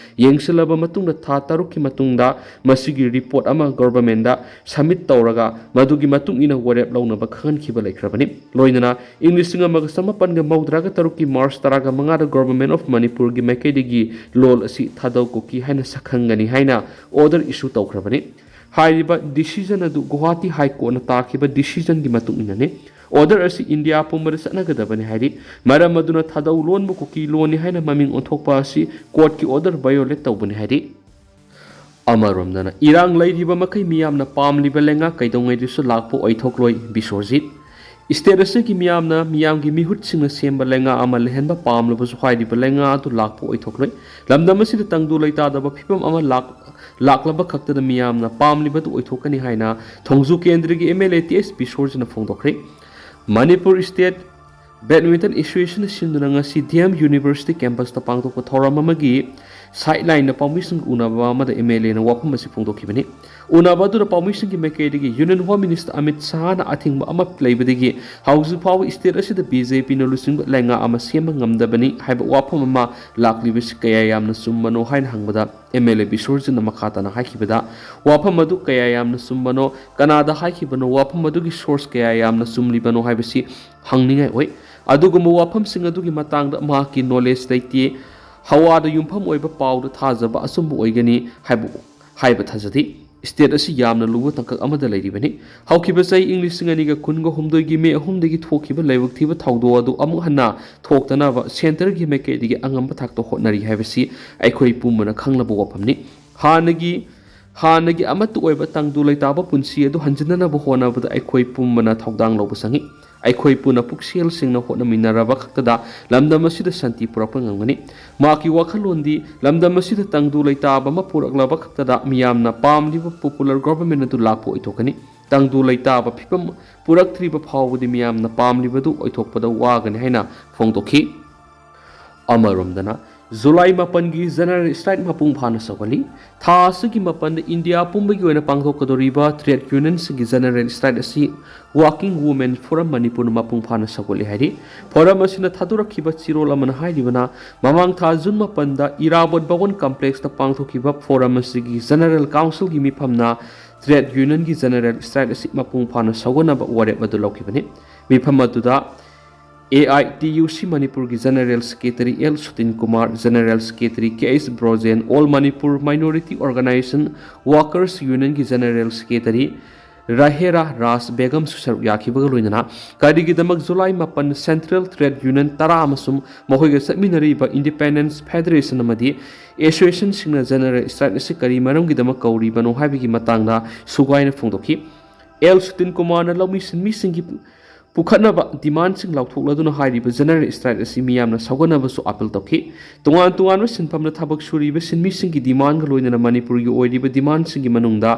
ꯌꯦꯡꯁꯤꯜꯂꯕ ꯃꯇꯨꯡꯗ ꯊꯥ ꯇꯔꯨꯛꯀꯤ ꯃꯇꯨꯡꯗ ꯃꯁꯤꯒꯤ ꯔꯤꯄꯣꯔꯠ ꯑꯃ ꯒꯣꯚꯔꯟꯃꯦꯟꯗ ꯁꯕꯃꯤꯠ ꯇꯧꯔꯒ ꯃꯗꯨꯒꯤ ꯃꯇꯨꯡ ꯏꯟꯅ ꯋꯥꯔꯦꯞ ꯂꯧꯅꯕ ꯈꯪꯍꯟꯈꯤꯕ ꯂꯩꯈ꯭ꯔꯕꯅꯤ꯫ ꯂꯣꯏꯅꯅ ꯏꯪ ꯂꯤꯁꯤꯡ ꯑꯃꯒ ꯆꯃꯥꯄꯟꯒ ꯃꯧꯗ꯭ꯔꯥꯒ ꯇꯔꯨꯛꯀꯤ ꯃꯥꯔꯆ ꯇꯔꯥꯒ ꯃꯉꯥꯗ ꯒꯣꯚꯔꯟꯃꯦꯟ ꯑꯣꯐ ꯃꯅꯤꯄꯨꯔꯒꯤ ꯃꯥꯏꯀꯩꯗꯒꯤ ꯂꯣꯜ ꯑꯁꯤ ꯊꯥꯗꯧ ꯀꯨꯀꯤ ꯍꯥꯏꯅ ꯁꯛꯈꯪꯒꯅꯤ ꯍꯥꯏꯅ ꯑꯣꯔꯗꯔ ꯏꯁꯨ ꯇꯧꯈ꯭ꯔꯕꯅꯤ꯫ ꯍꯥꯏꯔꯤꯕ ꯗꯤꯁꯤꯖꯟ ꯑꯗꯨ ꯒꯨꯋꯥꯍꯥꯇꯤ ꯍꯥꯏ ꯀꯣꯔꯠꯅ ꯇꯥꯈꯤꯕ ꯗꯤꯁꯤꯖꯟꯒꯤ ꯃꯇꯨꯡ ꯏꯟꯅꯅꯤ꯫ ꯑꯣꯔꯗꯔ ꯑꯁꯤ ꯏꯟꯗꯤꯌꯥ ꯄꯨꯝꯕꯗ ꯆꯠꯅꯒꯗꯕꯅꯤ ꯍꯥꯏꯔꯤ꯫ ꯃꯔꯝ ꯑꯗꯨꯅ ꯊꯥꯗꯧ ꯂꯣꯟꯕꯨ ꯀꯨꯀꯤ ꯂꯣꯟꯅꯤ ꯍꯥꯏꯅ ꯃꯃꯤꯡ ꯑꯣꯟꯊꯣꯛꯄ ꯑꯁꯤ ꯀꯣꯔꯠꯀꯤ ꯑꯣꯔꯗꯔ ꯚꯥꯏꯑꯣꯂꯦꯠ ꯇꯧꯕꯅꯤ ꯍꯥꯏꯔꯤ꯫ ꯑꯃꯔꯣꯝꯗꯅ ꯏꯔꯥꯡ ꯂꯩꯔꯤꯕ ꯃꯈꯩ ꯃꯤꯌꯥꯝꯅ ꯄꯥꯝꯂꯤꯕ ꯂꯩꯉꯥꯛ ꯀꯩꯗꯧꯉꯩꯗꯁꯨ ꯂꯥꯛꯄ ꯑꯣꯏꯊꯣꯛꯂꯣꯏ꯫ ꯕꯤꯁ꯭ꯋꯖꯤꯠ꯫ ꯏꯁꯇꯦꯠ ꯑꯁꯤꯒꯤ ꯃꯤꯌꯥꯝꯅ ꯃꯤꯌꯥꯝꯒꯤ ꯃꯤꯍꯨꯠꯁꯤꯡꯅ ꯁꯦꯝꯕ ꯂꯩꯉꯥꯛ ꯑꯃ ꯂꯩꯍꯟꯕ ꯄꯥꯝꯂꯕꯁꯨ ꯍꯥꯏꯔꯤꯕ ꯂꯩꯉꯥꯛ ꯑꯗꯨ ꯂꯥꯛꯄ ꯑꯣꯏꯊꯣꯛꯂꯣꯏ꯫ ꯂꯝꯗꯝ ꯑꯁꯤꯗ ꯇꯪꯗꯨ ꯂꯩꯇꯥꯗꯕ ꯐꯤꯕꯝ ꯑꯃ ꯂꯥꯛ-, ꯂꯥꯛꯂꯕ ꯈꯛꯇꯗ ꯃꯤꯌꯥꯝꯅ ꯄꯥꯝꯂꯤꯕꯗꯨ ꯑꯣꯏꯊꯣꯛꯀꯅꯤ ꯍꯥꯏꯅ ꯊꯣꯡꯖꯨ ꯀꯦꯟꯗ꯭ꯔꯒꯤ M L A T S ꯕꯤꯁꯣꯔꯖꯤꯅ ꯐꯣꯡꯗꯣꯛꯈ꯭ꯔꯦ꯫ ꯃꯅꯤꯄꯨꯔ ꯏꯁꯇꯦꯠ ꯕꯦꯗꯃꯤꯟꯇꯟ ꯑꯦꯁꯣꯁꯤꯌꯦꯁꯟꯅ ꯁꯤꯟꯗꯨꯅ ꯉꯁꯤ ꯗꯤ ꯑꯦꯝ ꯌꯨꯅꯤꯚꯔꯁꯤꯇꯤ ꯀꯦꯝꯄꯁꯇ ꯄꯥꯡꯊꯣꯛꯄ ꯊꯧꯔꯝ ꯑꯃꯒꯤ ꯁꯥꯏꯠ ꯂꯥꯏꯟꯗ ꯄꯥꯎꯃꯤꯁꯤꯡꯒ ꯎꯅꯕ ꯑꯃꯗ ꯑꯦꯝ ꯑꯦꯜ ꯑꯦꯅ ꯋꯥꯐꯝ ꯑꯁꯤ ꯐꯣꯡꯗꯣꯛꯈꯤꯕꯅꯤ꯫ ꯎꯅꯕ ꯑꯗꯨꯗ ꯄꯥꯎꯃꯤꯁꯤꯡꯒꯤ ꯃꯥꯏꯀꯩꯗꯒꯤ ꯌꯨꯅꯤꯌꯟ ꯍꯣꯝ ꯃꯤꯅꯤꯁꯇꯔ ꯑꯃꯤꯠ ꯁꯍꯥꯅ ꯑꯊꯤꯡꯕ ꯑꯃ ꯂꯩꯕꯗꯒꯤ ꯍꯧꯖꯤꯛ ꯐꯥꯎꯕ ꯏꯁꯇꯦꯠ ꯑꯁꯤꯗ ꯕꯤ ꯖꯦ ꯄꯤꯅ ꯂꯨꯆꯤꯡꯕ ꯂꯩꯉꯥꯛ ꯑꯃ ꯁꯦꯝꯕ ꯉꯝꯗꯕꯅꯤ ꯍꯥꯏꯕ ꯋꯥꯐꯝ ꯑꯃ ꯂꯥꯛꯂꯤꯕꯁꯤ ꯀꯌꯥ ꯌꯥꯝꯅ ꯆꯨꯝꯕꯅꯣ ꯍꯥꯏꯅ ꯍꯪꯕꯗ, ꯑꯦꯝ ꯑꯦꯜ ꯑꯦ ꯕꯤꯁꯣꯔꯖꯤꯠꯅ ꯃꯈꯥ ꯇꯥꯅ ꯍꯥꯏꯈꯤꯕꯗ, ꯋꯥꯐꯝ ꯑꯗꯨ ꯀꯌꯥ ꯌꯥꯝꯅ ꯆꯨꯝꯕꯅꯣ, ꯀꯅꯥꯗ ꯍꯥꯏꯈꯤꯕꯅꯣ, ꯋꯥꯐꯝ ꯑꯗꯨꯒꯤ ꯁꯣꯔꯁ ꯀꯌꯥ ꯌꯥꯝꯅ ꯆꯨꯝꯂꯤꯕꯅꯣ ꯍꯥꯏꯕꯁꯤ ꯍꯪꯅꯤꯡꯉꯥꯏ ꯑꯣꯏ꯫ ꯑꯗꯨꯒꯨꯝꯕ ꯋꯥꯐꯝꯁꯤꯡ ꯑꯗꯨꯒꯤ ꯃꯇꯥꯡꯗ ꯃꯍꯥꯛꯀꯤ ꯅꯣꯂꯦꯖ ꯂꯩꯇꯦ꯫ ꯍꯋꯥꯗ ꯌꯨꯝꯐꯝ ꯑꯣꯏꯕ ꯄꯥꯎꯗ ꯊꯥꯖꯕ ꯑꯆꯨꯝꯕ ꯑꯣꯏꯒꯅꯤ ꯍꯥꯏꯕ, ꯍꯥꯏꯕ ꯊꯥꯖꯗꯦ꯫ ꯏꯁꯇꯦꯠ ꯑꯁꯤ ꯌꯥꯝꯅ ꯂꯨꯕ ꯇꯥꯡꯀꯛ ꯑꯃꯗ ꯂꯩꯔꯤꯕꯅꯤ꯫ ꯍꯧꯈꯤꯕ ꯆꯍꯤ ꯏꯪ ꯂꯤꯁꯤꯡ ꯑꯅꯤꯒ ꯀꯨꯟꯒ ꯍꯨꯝꯗꯣꯏꯒꯤ ꯃꯦ ꯑꯍꯨꯝꯗꯒꯤ ꯊꯣꯛꯈꯤꯕ ꯂꯥꯏꯕꯛ ꯊꯤꯕ ꯊꯧꯗꯣꯛ ꯑꯗꯨ ꯑꯃꯨꯛ ꯍꯟꯅ ꯊꯣꯛꯇꯅꯕ ꯁꯦꯟꯇꯔꯒꯤ ꯃꯥꯏꯀꯩꯗꯒꯤ ꯑꯉꯝꯕ ꯊꯥꯛꯇ ꯍꯣꯠꯅꯔꯤ ꯍꯥꯏꯕꯁꯤ ꯑꯩꯈꯣꯏ ꯄꯨꯝꯕꯅ ꯈꯪꯂꯕ ꯋꯥꯐꯝꯅꯤ꯫ ꯍꯥꯟꯅꯒꯤ, ꯍꯥꯟꯅꯒꯤ ꯑꯃꯠꯇ ꯑꯣꯏꯕ ꯇꯪꯗꯨ ꯂꯩꯇꯥꯕ ꯄꯨꯟꯁꯤ ꯑꯗꯨ ꯍꯟꯖꯤꯟꯅꯅꯕ ꯍꯣꯠꯅꯕꯗ ꯑꯩꯈꯣꯏ ꯄꯨꯝꯕꯅ ꯊꯧꯗꯥꯡ ꯂꯧꯕ ꯆꯪꯏ꯫ ꯑꯩꯈꯣꯏ ꯄꯨꯟꯅ ꯄꯨꯛꯁꯦꯜ ꯁꯦꯡꯅ ꯍꯣꯠꯅꯃꯤꯟꯅꯔꯕ ꯈꯛꯇꯗ ꯂꯝꯗꯝ ꯑꯁꯤꯗ ꯁꯥꯟꯇꯤ ꯄꯨꯔꯛꯄ ꯉꯝꯒꯅꯤ꯫ ꯃꯍꯥꯛꯀꯤ ꯋꯥꯈꯜꯂꯣꯟꯗꯤ ꯂꯝꯗꯝ ꯑꯁꯤꯗ ꯇꯪꯗꯨ ꯂꯩꯇꯥꯕ ꯑꯃ ꯄꯨꯔꯛꯂꯕ ꯈꯛꯇꯗ ꯃꯤꯌꯥꯝꯅ ꯄꯥꯝꯂꯤꯕ ꯄꯣꯄꯨꯂꯔ ꯒꯣꯚꯔꯟꯃꯦꯟꯠ ꯑꯗꯨ ꯂꯥꯛꯄ ꯑꯣꯏꯊꯣꯛꯀꯅꯤ꯫ ꯇꯪꯗꯨ ꯂꯩꯇꯥꯕ ꯐꯤꯕꯝ ꯄꯨꯔꯛꯇ꯭ꯔꯤꯕ ꯐꯥꯎꯕꯗꯤ ꯃꯤꯌꯥꯝꯅ ꯄꯥꯝꯂꯤꯕꯗꯨ ꯑꯣꯏꯊꯣꯛꯄꯗ ꯋꯥꯒꯅꯤ ꯍꯥꯏꯅ ꯐꯣꯡꯗꯣꯛꯈꯤ꯫ ꯑꯃꯔꯣꯝꯗꯅ, ꯖꯨꯂꯥꯏ ꯃꯥꯄꯟꯒꯤ ꯖꯦꯅꯔꯦꯜ ꯁ꯭ꯇ꯭ꯔꯥꯏꯛ ꯃꯄꯨꯡ ꯐꯥꯅ ꯁꯧꯒꯠꯂꯤ꯫ ꯊꯥ ꯑꯁꯤꯒꯤ ꯃꯥꯄꯟꯗ ꯏꯟꯗꯤꯌꯥ ꯄꯨꯝꯕꯒꯤ ꯑꯣꯏꯅ ꯄꯥꯡꯊꯣꯛꯀꯗꯧꯔꯤꯕ ꯇ꯭ꯔꯦꯗ ꯌꯨꯅꯤꯌꯟꯁꯤꯡꯒꯤ ꯖꯦꯅꯔꯦꯜ ꯁ꯭ꯇ꯭ꯔꯥꯏꯛ ꯑꯁꯤ ꯋꯥꯔꯀꯤꯡ ꯋꯨꯃꯦꯟ ꯐꯣꯔꯝ ꯃꯅꯤꯄꯨꯔꯅ ꯃꯄꯨꯡ ꯐꯥꯅ ꯁꯧꯒꯠꯂꯤ ꯍꯥꯏꯔꯤ꯫ ꯐꯣꯔꯝ ꯑꯁꯤꯅ ꯊꯥꯗꯣꯔꯛꯈꯤꯕ ꯆꯦꯔꯣꯜ ꯑꯃꯅ ꯍꯥꯏꯔꯤꯕꯅ, ꯃꯃꯥꯡ ꯊꯥ ꯖꯨꯟ ꯃꯥꯄꯟꯗ ꯏꯔꯥꯕꯣꯠ ꯚꯕꯟ ꯀꯝꯄ꯭ꯂꯦꯛꯁꯇ ꯄꯥꯡꯊꯣꯛꯈꯤꯕ ꯐꯣꯔꯝ ꯑꯁꯤꯒꯤ ꯖꯦꯅꯔꯦꯜ ꯀꯥꯎꯟꯁꯤꯜꯒꯤ ꯃꯤꯐꯝꯅ ꯇ꯭ꯔꯦꯗ ꯌꯨꯅꯤꯌꯟꯒꯤ ꯖꯦꯅꯔꯦꯜ ꯁ꯭ꯇ꯭ꯔꯥꯏꯛ ꯑꯁꯤ ꯃꯄꯨꯡ ꯐꯥꯅ ꯁꯧꯒꯠꯅꯕ ꯋꯥꯔꯦꯞ ꯑꯗꯨ ꯂꯧꯈꯤꯕꯅꯤ꯫ ꯃꯤꯐꯝ ꯑꯗꯨꯗ A I T U C ꯃꯅꯤꯄꯨꯔꯒꯤ general secretary L Sutin Kumar, general secretary K H Brojen, all Manipur minority organisation workers ꯌꯨꯅꯤꯌꯟꯒꯤ ꯖꯦꯅꯔꯦꯜ ꯁꯦꯀ꯭ꯔꯦꯇꯔꯤ ꯔꯥꯍꯦꯔꯥ ꯔꯥꯖ ꯕꯦꯒꯝꯁꯨ ꯁꯔꯨꯛ ꯌꯥꯈꯤꯕꯒ ꯂꯣꯏꯅꯅ ꯀꯔꯤꯒꯤꯗꯃꯛ ꯖꯨꯂꯥꯏ ꯃꯥꯄꯟ ꯁꯦꯟꯇ꯭ꯔꯦꯜ ꯇ꯭ꯔꯦꯗ ꯌꯨꯅꯤꯌꯟ ꯇꯔꯥ ꯑꯃꯁꯨꯡ ꯃꯈꯣꯏꯒ ꯆꯠꯃꯤꯟꯅꯔꯤꯕ ꯏꯟꯗꯤꯄꯦꯟꯗꯦꯟꯁ ꯐꯦꯗꯔꯦꯁꯟ ꯑꯃꯗꯤ ꯑꯦꯁꯣꯁꯤꯌꯦꯁꯟꯁꯤꯡꯅ ꯖꯦꯅꯔꯦꯜ ꯁ꯭ꯇ꯭ꯔꯥꯏꯛ ꯑꯁꯤ ꯀꯔꯤ ꯃꯔꯝꯒꯤꯗꯃꯛ ꯀꯧꯔꯤꯕꯅꯣ ꯍꯥꯏꯕꯒꯤ ꯃꯇꯥꯡꯗ ꯁꯨꯒꯥꯏꯅ ꯐꯣꯡꯗꯣꯛꯈꯤ꯫ ꯑꯦꯜ ꯁꯨꯇꯤꯟ ꯀꯨꯃꯥꯔꯅ ꯂꯧꯃꯤ ꯁꯤꯟꯃꯤꯁꯤꯡꯒꯤ ꯄꯨꯈꯠꯅꯕ ꯗꯤꯃꯥꯟꯁꯤꯡ ꯂꯥꯎꯊꯣꯛꯂꯗꯨꯅ ꯍꯥꯏꯔꯤꯕ ꯖꯦꯅꯔꯦꯜ ꯁ꯭ꯇ꯭ꯔꯥꯏꯛ ꯑꯁꯤ ꯃꯤꯌꯥꯝꯅ ꯁꯧꯒꯠꯅꯕꯁꯨ ꯑꯥꯄꯤꯜ ꯇꯧꯈꯤ꯫ ꯇꯣꯉꯥꯟ ꯇꯣꯉꯥꯟꯕ ꯁꯤꯟꯐꯝꯗ ꯊꯕꯛ ꯁꯨꯔꯤꯕ ꯁꯤꯟꯃꯤꯁꯤꯡꯒꯤ ꯗꯤꯃꯥꯟꯒ ꯂꯣꯏꯅꯅ ꯃꯅꯤꯄꯨꯔꯒꯤ ꯑꯣꯏꯔꯤꯕ ꯗꯤꯃꯥꯟꯁꯤꯡꯒꯤ ꯃꯅꯨꯡꯗ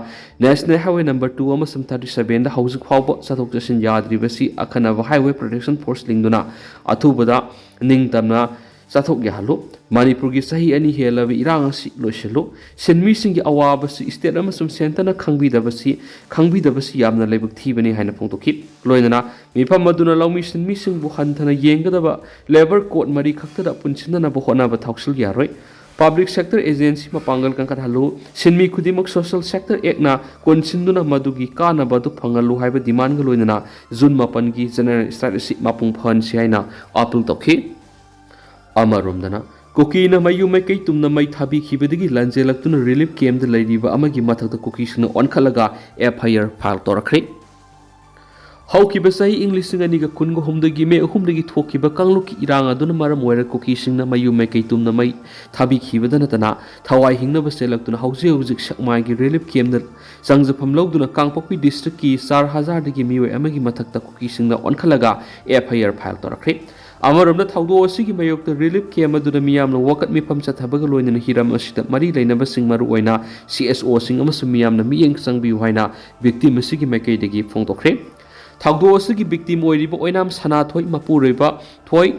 ꯅꯦꯁꯅꯦꯜ ꯍꯥꯏꯋꯦ ꯅꯝꯕꯔ ꯇꯨ ꯑꯃꯁꯨꯡ ꯊꯥꯔꯇꯤ ꯁꯕꯦꯟꯗ ꯍꯧꯖꯤꯛ ꯐꯥꯎꯕ ꯆꯠꯊꯣꯛ ꯆꯠꯁꯤꯟ ꯌꯥꯗ꯭ꯔꯤꯕꯁꯤ ꯑꯈꯟꯅꯕ ꯍꯥꯏꯋꯦ ꯄ꯭ꯔꯣꯇꯦꯛꯁꯟ ꯐꯣꯔꯁ ꯂꯤꯡꯗꯨꯅ ꯑꯊꯨꯕꯗ ꯅꯤꯡꯇꯝꯅ ꯆꯠꯊꯣꯛ ꯌꯥꯍꯜꯂꯨ꯫ ꯃꯅꯤꯄꯨꯔꯒꯤ ꯆꯍꯤ ꯑꯅꯤ ꯍꯦꯜꯂꯕ ꯏꯔꯥꯡ ꯑꯁꯤ ꯂꯣꯏꯁꯤꯜꯂꯨ꯫ ꯁꯤꯟꯃꯤꯁꯤꯡꯒꯤ ꯑꯋꯥꯕꯁꯤ ꯁ꯭ꯇꯦꯠ ꯑꯃꯁꯨꯡ ꯁꯦꯟꯇꯔꯅ ꯈꯪꯕꯤꯗꯕꯁꯤ, ꯈꯪꯕꯤꯗꯕꯁꯤ ꯌꯥꯝꯅ ꯂꯥꯏꯕꯛ ꯊꯤꯕꯅꯤ ꯍꯥꯏꯅ ꯐꯣꯡꯗꯣꯛꯈꯤ꯫ ꯂꯣꯏꯅꯅ ꯃꯤꯐꯝ ꯑꯗꯨꯅ ꯂꯧꯃꯤ ꯁꯤꯟꯃꯤꯁꯤꯡꯕꯨ ꯍꯟꯊꯅ ꯌꯦꯡꯒꯗꯕ ꯂꯦꯕꯔ ꯀꯣꯗ ꯃꯔꯤ ꯈꯛꯇꯗ ꯄꯨꯟꯁꯤꯟꯅꯅꯕ ꯍꯣꯠꯅꯕ ꯊꯧꯁꯤꯜ ꯌꯥꯔꯣꯏ꯫ ꯄꯕ꯭ꯂꯤꯛ ꯁꯦꯛꯇꯔ ꯑꯦꯖꯦꯟꯁꯤ ꯃꯄꯥꯡꯒꯜ ꯀꯟꯈꯠꯍꯜꯂꯨ꯫ ꯁꯤꯟꯃꯤ ꯈꯨꯗꯤꯡꯃꯛ ꯁꯣꯁꯤꯌꯦꯜ ꯁꯦꯛꯇꯔ ꯑꯦꯛꯅ ꯀꯣꯟꯁꯤꯟꯗꯨꯅ ꯃꯗꯨꯒꯤ ꯀꯥꯟꯅꯕ ꯑꯗꯨ ꯐꯪꯍꯜꯂꯨ ꯍꯥꯏꯕ ꯗꯤꯃꯥꯟꯒ ꯂꯣꯏꯅꯅ ꯖꯨꯟ ꯃꯥꯄꯟꯒꯤ ꯖꯦꯅꯔꯦꯜ ꯁ꯭ꯇ꯭ꯔꯥꯏꯛ ꯑꯁꯤ ꯃꯄꯨꯡ ꯐꯥꯍꯟꯁꯤ ꯍꯥꯏꯅ ꯑꯥꯄꯤꯜ ꯇꯧꯈꯤ꯫ ꯑꯃꯔꯣꯝꯗꯅ, ꯀꯨꯀꯤꯅ ꯃꯌꯨꯝ ꯃꯥꯏꯀꯩ ꯇꯨꯝꯅ ꯃꯩ ꯊꯥꯕꯤꯈꯤꯕꯗꯒꯤ ꯂꯥꯟꯖꯦꯜꯂꯛꯇꯨꯅ ꯔꯤꯂꯤꯐ ꯀꯦꯝꯞꯇ ꯂꯩꯔꯤꯕ ꯑꯃꯒꯤ ꯃꯊꯛꯇ ꯀꯨꯀꯤꯁꯤꯡꯅ ꯑꯣꯟꯈꯠꯂꯒ ꯑꯦꯐ ꯑꯥꯏ ꯑꯥꯔ ꯐꯥꯏꯜ ꯇꯧꯔꯛꯈ꯭ꯔꯦ꯫ ꯍꯧꯈꯤꯕ ꯆꯍꯤ ꯏꯪ ꯂꯤꯁꯤꯡ ꯑꯅꯤꯒ ꯀꯨꯟꯒ ꯍꯨꯝꯗꯒꯤ ꯃꯦ ꯑꯍꯨꯝꯗꯒꯤ ꯊꯣꯛꯈꯤꯕ ꯀꯥꯡꯂꯨꯞꯀꯤ ꯏꯔꯥꯡ ꯑꯗꯨꯅ ꯃꯔꯝ ꯑꯣꯏꯔꯒ ꯀꯨꯀꯤꯁꯤꯡꯅ ꯃꯌꯨꯝ ꯃꯥꯏꯀꯩ ꯇꯨꯝꯅ ꯃꯩ ꯊꯥꯕꯤꯈꯤꯕꯗ ꯅꯠꯇꯅ ꯊꯋꯥꯏ ꯍꯤꯡꯅꯕ ꯆꯦꯜꯂꯛꯇꯨꯅ ꯍꯧꯖꯤꯛ ꯍꯧꯖꯤꯛ ꯁꯦꯛꯃꯥꯏꯒꯤ ꯔꯤꯂꯤꯐ ꯀꯦꯝꯞꯇ ꯆꯪꯖꯐꯝ ꯂꯧꯗꯨꯅ ꯀꯥꯡꯄꯣꯛꯄꯤ ꯗꯤꯁꯇ꯭ꯔꯤꯛꯀꯤ ꯆꯥꯔ ꯍꯖꯥꯔꯗꯒꯤ ꯃꯤꯑꯣꯏ ꯑꯃꯒꯤ ꯃꯊꯛꯇ ꯀꯨꯀꯤꯁꯤꯡꯅ ꯑꯣꯟꯈꯠꯂꯒ ꯑꯦꯐ ꯑꯥꯏ ꯑꯥꯔ ꯐꯥꯏꯜ ꯇꯧꯔꯛꯈ꯭ꯔꯦ꯫ ꯑꯃꯔꯣꯝꯗ ꯊꯧꯗꯣꯛ ꯑꯁꯤꯒꯤ ꯃꯥꯌꯣꯛꯇ ꯔꯤꯂꯤꯐ ꯀꯦꯝꯞ ꯑꯗꯨꯗ ꯃꯤꯌꯥꯝꯅ ꯋꯥꯀꯠ ꯃꯤꯐꯝ ꯆꯠꯊꯕꯒ ꯂꯣꯏꯅꯅ ꯍꯤꯔꯝ ꯑꯁꯤꯗ ꯃꯔꯤ ꯂꯩꯅꯕꯁꯤꯡ, ꯃꯔꯨꯑꯣꯏꯅ ꯁꯤ ꯑꯦꯁ ꯑꯣꯁꯤꯡ ꯑꯃꯁꯨꯡ ꯃꯤꯌꯥꯝꯅ ꯃꯤꯠꯌꯦꯡ ꯆꯪꯕꯤꯌꯨ ꯍꯥꯏꯅ ꯚꯤꯛꯇꯤꯝ ꯑꯁꯤꯒꯤ ꯃꯥꯏꯀꯩꯗꯒꯤ ꯐꯣꯡꯗꯣꯛꯈ꯭ꯔꯦ꯫ ꯊꯧꯗꯣꯛ ꯑꯁꯤꯒꯤ ꯚꯤꯛꯇꯤꯝ ꯑꯣꯏꯔꯤꯕ ꯑꯣꯏꯅꯥꯝ ꯁꯅꯥꯊꯣꯏ ꯃꯄꯨꯔꯣꯏꯕ ꯊꯣꯏ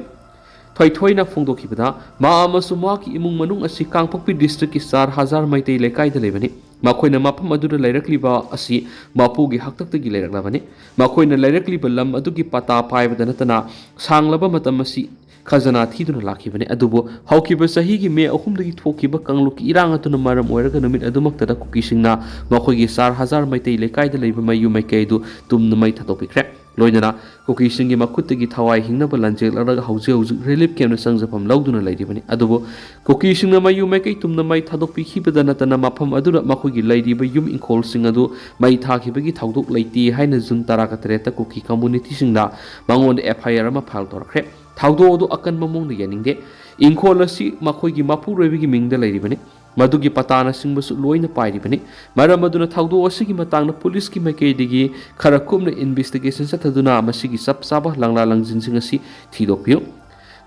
ꯊꯣꯏꯊꯣꯏꯅ ꯐꯣꯡꯗꯣꯛꯈꯤꯕꯗ, ꯃꯍꯥꯛ ꯑꯃꯁꯨꯡ ꯃꯍꯥꯛꯀꯤ ꯏꯃꯨꯡ ꯃꯅꯨꯡ ꯑꯁꯤ ꯀꯥꯡꯄꯣꯛꯄꯤ ꯗꯤꯁꯇ꯭ꯔꯤꯛꯀꯤ ꯆꯥꯔ ꯍꯖꯥꯔ ꯃꯩꯇꯩ ꯂꯩꯀꯥꯏꯗ ꯂꯩꯕꯅꯤ꯫ ꯃꯈꯣꯏꯅ ꯃꯐꯝ ꯑꯗꯨꯗ ꯂꯩꯔꯛꯂꯤꯕ ꯑꯁꯤ ꯃꯄꯨꯒꯤ ꯍꯥꯛꯇꯛꯇꯒꯤ ꯂꯩꯔꯛꯂꯕꯅꯤ꯫ ꯃꯈꯣꯏꯅ ꯂꯩꯔꯛꯂꯤꯕ ꯂꯝ ꯑꯗꯨꯒꯤ ꯄꯇꯥ ꯄꯥꯏꯕꯗ ꯅꯠꯇꯅ ꯁꯥꯡꯂꯕ ꯃꯇꯝ ꯑꯁꯤ ꯈꯖꯅꯥ ꯊꯤꯗꯨꯅ ꯂꯥꯛꯈꯤꯕꯅꯤ꯫ ꯑꯗꯨꯕꯨ ꯍꯧꯈꯤꯕ ꯆꯍꯤꯒꯤ ꯃꯦ ꯑꯍꯨꯝꯗꯒꯤ ꯊꯣꯛꯈꯤꯕ ꯀꯥꯡꯂꯨꯞꯀꯤ ꯏꯔꯥꯡ ꯑꯗꯨꯅ ꯃꯔꯝ ꯑꯣꯏꯔꯒ ꯅꯨꯃꯤꯠ ꯑꯗꯨꯃꯛꯇꯗ ꯀꯨꯀꯤꯁꯤꯡꯅ ꯃꯈꯣꯏꯒꯤ ꯆꯥꯔ ꯍꯖꯥꯔ ꯃꯩꯇꯩ ꯂꯩꯀꯥꯏꯗ ꯂꯩꯕ ꯃꯌꯨꯝ ꯃꯥꯏꯀꯩ ꯑꯗꯨ ꯇꯨꯝꯅ ꯃꯩ ꯊꯥꯗꯣꯛꯄꯤꯈ꯭ꯔꯦ꯫ ꯂꯣꯏꯅꯅ ꯀꯨꯀꯤꯁꯤꯡꯒꯤ ꯃꯈꯨꯠꯇꯒꯤ ꯊꯋꯥꯏ ꯍꯤꯡꯅꯕ ꯂꯥꯟꯖꯦꯜꯂꯛꯂꯒ ꯍꯧꯖꯤꯛ ꯍꯧꯖꯤꯛ ꯔꯤꯂꯤꯐ ꯀꯦꯝꯞꯇ ꯆꯪꯖꯐꯝ ꯂꯧꯗꯨꯅ ꯂꯩꯔꯤꯕꯅꯤ꯫ ꯑꯗꯨꯕꯨ ꯀꯨꯀꯤꯁꯤꯡꯅ ꯃꯌꯨꯝ ꯃꯥꯏꯀꯩ ꯇꯨꯝꯅ ꯃꯩ ꯊꯥꯗꯣꯛꯄꯤꯈꯤꯕꯗ ꯅꯠꯇꯅ ꯃꯐꯝ ꯑꯗꯨꯗ ꯃꯈꯣꯏꯒꯤ ꯂꯩꯔꯤꯕ ꯌꯨꯝ ꯏꯪꯈꯣꯜꯁꯤꯡ ꯑꯗꯨ ꯃꯩ ꯊꯥꯈꯤꯕꯒꯤ ꯊꯧꯗꯣꯛ ꯂꯩꯇꯦ ꯍꯥꯏꯅ ꯖꯨꯟ ꯇꯔꯥꯒ ꯇꯔꯦꯠꯇ ꯀꯨꯀꯤ ꯀꯝꯃꯨꯅꯤꯇꯤꯁꯤꯡꯅ ꯃꯉꯣꯟꯗ ꯑꯦꯐ ꯑꯥꯏ ꯑꯥꯔ ꯑꯃ ꯐꯥꯏꯜ ꯇꯧꯔꯛꯈ꯭ꯔꯦ꯫ ꯊꯧꯗꯣꯛ ꯑꯗꯨ ꯑꯀꯟꯕ ꯃꯑꯣꯡꯗ ꯌꯥꯅꯤꯡꯗꯦ꯫ ꯏꯪꯈꯣꯜ ꯑꯁꯤ ꯃꯈꯣꯏꯒꯤ ꯃꯄꯨꯔꯣꯏꯕꯒꯤ ꯃꯤꯡꯗ ꯂꯩꯔꯤꯕꯅꯤ꯫ ꯃꯗꯨꯒꯤ ꯄꯇꯥꯅꯆꯤꯡꯕꯁꯨ ꯂꯣꯏꯅ ꯄꯥꯏꯔꯤꯕꯅꯤ꯫ ꯃꯔꯝ ꯑꯗꯨꯅ ꯊꯧꯗꯣꯛ ꯑꯁꯤꯒꯤ ꯃꯇꯥꯡꯗ ꯄꯨꯂꯤꯁꯀꯤ ꯃꯥꯏꯀꯩꯗꯒꯤ ꯈꯔ ꯀꯨꯞꯅ ꯏꯟꯚꯦꯁꯇꯤꯒꯦꯁꯟ ꯆꯠꯊꯗꯨꯅ ꯃꯁꯤꯒꯤ ꯆꯞ ꯆꯥꯕ ꯂꯪꯂꯥ ꯂꯪꯖꯤꯟꯁꯤꯡ ꯑꯁꯤ ꯊꯤꯗꯣꯛꯄꯤꯌꯨ꯫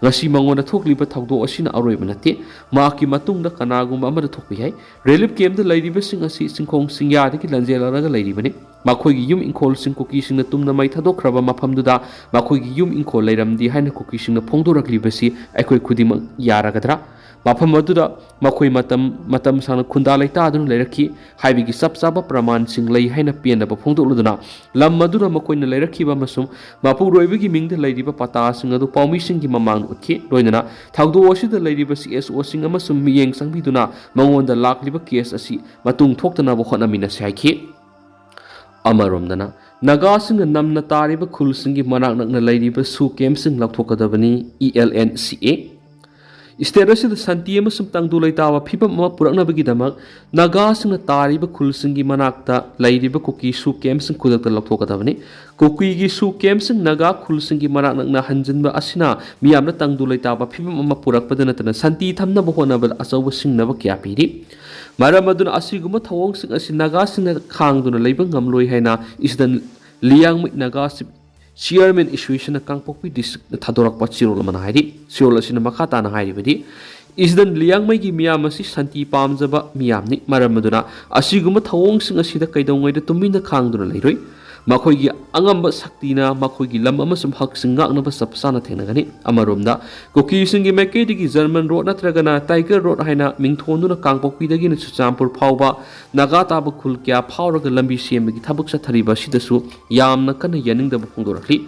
ꯉꯁꯤ ꯃꯉꯣꯟꯗ ꯊꯣꯛꯂꯤꯕ ꯊꯧꯗꯣꯛ ꯑꯁꯤꯅ ꯑꯔꯣꯏꯕ ꯅꯠꯇꯦ꯫ ꯃꯍꯥꯛꯀꯤ ꯃꯇꯨꯡꯗ ꯀꯅꯥꯒꯨꯝꯕ ꯑꯃꯗ ꯊꯣꯛꯄ ꯌꯥꯏ꯫ ꯔꯤꯂꯤꯐ ꯀꯦꯝꯞꯇ ꯂꯩꯔꯤꯕꯁꯤꯡ ꯑꯁꯤ ꯆꯤꯡꯈꯣꯡ ꯆꯤꯡꯌꯥꯗꯒꯤ ꯂꯟꯖꯦꯜꯂꯛꯂꯒ ꯂꯩꯔꯤꯕꯅꯤ꯫ ꯃꯈꯣꯏꯒꯤ ꯌꯨꯝ ꯏꯪꯈꯣꯜꯁꯤꯡ ꯀꯨꯀꯤꯁꯤꯡꯅ ꯇꯨꯝꯅ ꯃꯩ ꯊꯥꯗꯣꯛꯈ꯭ꯔꯕ ꯃꯐꯝꯗꯨꯗ ꯃꯈꯣꯏꯒꯤ ꯌꯨꯝ ꯏꯪꯈꯣꯜ ꯂꯩꯔꯝꯗꯦ ꯍꯥꯏꯅ ꯀꯨꯀꯤꯁꯤꯡꯅ ꯐꯣꯡꯗꯣꯔꯛꯂꯤꯕꯁꯤ ꯑꯩꯈꯣꯏ ꯈꯨꯗꯤꯡꯃꯛ ꯌꯥꯔꯒꯗ꯭ꯔꯥ? ꯃꯐꯝ ꯑꯗꯨꯗ ꯃꯈꯣꯏ ꯃꯇꯝ, ꯃꯇꯝ ꯁꯥꯡꯅ ꯈꯨꯟꯗꯥ ꯂꯩꯇꯥꯗꯨꯅ ꯂꯩꯔꯛꯈꯤ ꯍꯥꯏꯕꯒꯤ ꯆꯞ ꯆꯥꯕ ꯄ꯭ꯔꯃꯥꯟꯁꯤꯡ ꯂꯩ ꯍꯥꯏꯅ ꯄꯦꯟꯗꯕ ꯐꯣꯡꯗꯣꯛꯂꯗꯨꯅ ꯂꯝ ꯑꯗꯨꯗ ꯃꯈꯣꯏꯅ ꯂꯩꯔꯛꯈꯤꯕ ꯑꯃꯁꯨꯡ ꯃꯄꯨꯔꯣꯏꯕꯒꯤ ꯃꯤꯡꯗ ꯂꯩꯔꯤꯕ ꯄꯇꯥꯁꯤꯡ ꯑꯗꯨ ꯄꯥꯎꯃꯤꯁꯤꯡꯒꯤ ꯃꯃꯥꯡꯗ ꯎꯠꯈꯤ꯫ ꯂꯣꯏꯅꯅ ꯊꯧꯗꯣꯛ ꯑꯁꯤꯗ ꯂꯩꯔꯤꯕ ꯁꯤ ꯑꯦꯁ ꯑꯣꯁꯤꯡ ꯑꯃꯁꯨꯡ ꯃꯤꯠꯌꯦꯡ ꯆꯪꯕꯤꯗꯨꯅ ꯃꯉꯣꯟꯗ ꯂꯥꯛꯂꯤꯕ ꯀꯦꯁ ꯑꯁꯤ ꯃꯇꯨꯡ ꯊꯣꯛꯇꯅꯕ ꯍꯣꯠꯅꯃꯤꯟꯅꯁꯤ ꯍꯥꯏꯈꯤ꯫ ꯑꯃꯔꯣꯝꯗꯅ ꯅꯥꯒꯥꯁꯤꯡꯅ ꯅꯝꯅ ꯇꯥꯔꯤꯕ ꯈꯨꯜꯁꯤꯡꯒꯤ ꯃꯅꯥꯛ ꯅꯛꯅ ꯂꯩꯔꯤꯕ ꯁꯨ ꯀꯦꯝꯞꯁꯤꯡ ꯂꯧꯊꯣꯛꯀꯗꯕꯅꯤ, ꯏ ꯑꯦꯜ ꯑꯦꯟ ꯁꯤ ꯑꯦ꯫ ꯁ꯭ꯇꯦꯠ ꯑꯁꯤꯗ ꯁꯥꯟꯇꯤ ꯑꯃꯁꯨꯡ ꯇꯪꯗꯨ ꯂꯩꯇꯥꯕ ꯐꯤꯕꯝ ꯑꯃ ꯄꯨꯔꯛꯅꯕꯒꯤꯗꯃꯛ ꯅꯥꯒꯥꯁꯤꯡꯅ ꯇꯥꯔꯤꯕ ꯈꯨꯜꯁꯤꯡꯒꯤ ꯃꯅꯥꯛꯇ ꯂꯩꯔꯤꯕ ꯀꯨꯀꯤ ꯁꯨ ꯀꯦꯝꯞꯁꯤꯡ ꯈꯨꯗꯛꯇ ꯂꯧꯊꯣꯛꯀꯗꯕꯅꯤ꯫ ꯀꯨꯀꯤꯒꯤ ꯁꯨ ꯀꯦꯝꯞꯁꯤꯡ ꯅꯥꯒꯥ ꯈꯨꯜꯁꯤꯡꯒꯤ ꯃꯅꯥꯛ ꯅꯛꯅ ꯍꯟꯖꯤꯟꯕ ꯑꯁꯤꯅ ꯃꯤꯌꯥꯝꯗ ꯇꯪꯗꯨ ꯂꯩꯇꯥꯕ ꯐꯤꯕꯝ ꯑꯃ ꯄꯨꯔꯛꯄꯗ ꯅꯠꯇꯅ ꯁꯥꯟꯇꯤ ꯊꯝꯅꯕ ꯍꯣꯠꯅꯕꯗ ꯑꯆꯧꯕ ꯁꯤꯡꯅꯕ ꯀꯌꯥ ꯄꯤꯔꯤ꯫ ꯃꯔꯝ ꯑꯗꯨꯅ ꯑꯁꯤꯒꯨꯝꯕ ꯊꯧꯑꯣꯡꯁꯤꯡ ꯑꯁꯤ ꯅꯥꯒꯥꯁꯤꯡꯅ ꯈꯥꯡꯗꯨꯅ ꯂꯩꯕ ꯉꯝꯂꯣꯏ ꯍꯥꯏꯅ ꯏꯁꯗꯟ ꯂꯤꯌꯥꯡꯃꯩ ꯅꯥꯒꯥ ꯆꯤꯐ ꯆꯤꯌꯔꯃꯦꯟ ꯑꯦꯁꯣꯁꯤꯌꯦꯁꯟꯅ ꯀꯥꯡꯄꯣꯛꯄꯤ ꯗꯤꯁꯇ꯭ꯔꯤꯛꯇ ꯊꯥꯗꯣꯔꯛꯄ ꯆꯦꯔꯣꯜ ꯑꯃꯅ ꯍꯥꯏꯔꯤ꯫ ꯆꯦꯔꯣꯜ ꯑꯁꯤꯅ ꯃꯈꯥ ꯇꯥꯅ ꯍꯥꯏꯔꯤꯕꯗꯤ, ꯏꯁꯗꯟ ꯂꯤꯌꯥꯡꯃꯩꯒꯤ ꯃꯤꯌꯥꯝ ꯑꯁꯤ ꯁꯥꯟꯇꯤ ꯄꯥꯝꯖꯕ ꯃꯤꯌꯥꯝꯅꯤ꯫ ꯃꯔꯝ ꯑꯗꯨꯅ ꯑꯁꯤꯒꯨꯝꯕ ꯊꯧꯑꯣꯡꯁꯤꯡ ꯑꯁꯤꯗ ꯀꯩꯗꯧꯉꯩꯗ ꯇꯨꯃꯤꯟꯅ ꯈꯥꯡꯗꯨꯅ ꯂꯩꯔꯣꯏ꯫ ꯃꯈꯣꯏꯒꯤ ꯑꯉꯝꯕ ꯁꯛꯇꯤꯅ ꯃꯈꯣꯏꯒꯤ ꯂꯝ ꯑꯃꯁꯨꯡ ꯍꯛꯁꯤꯡ ꯉꯥꯛꯅꯕ ꯆꯞ ꯆꯥꯅ ꯊꯦꯡꯅꯒꯅꯤ꯫ ꯑꯃꯔꯣꯝꯗ, ꯀꯨꯀꯤꯁꯤꯡꯒꯤ ꯃꯥꯏꯀꯩꯗꯒꯤ ꯖꯔꯃꯟ ꯔꯣꯗ ꯅꯠꯇ꯭ꯔꯒꯅ ꯇꯥꯏꯒꯔ ꯔꯣꯗ ꯍꯥꯏꯅ ꯃꯤꯡꯊꯣꯟꯗꯨꯅ ꯀꯥꯡꯄꯣꯛꯄꯤꯗꯒꯤꯅ ꯆꯨꯔꯆꯥꯟꯄꯨꯔ ꯐꯥꯎꯕ ꯅꯥꯒꯥ ꯇꯥꯕ ꯈꯨꯜ ꯀꯌꯥ ꯐꯥꯎꯔꯒ ꯂꯝꯕꯤ ꯁꯦꯝꯕꯒꯤ ꯊꯕꯛ ꯆꯠꯊꯔꯤꯕ ꯑꯁꯤꯗꯁꯨ ꯌꯥꯝꯅ ꯀꯟꯅ ꯌꯥꯅꯤꯡꯗꯕ ꯐꯣꯡꯗꯣꯔꯛꯂꯤ꯫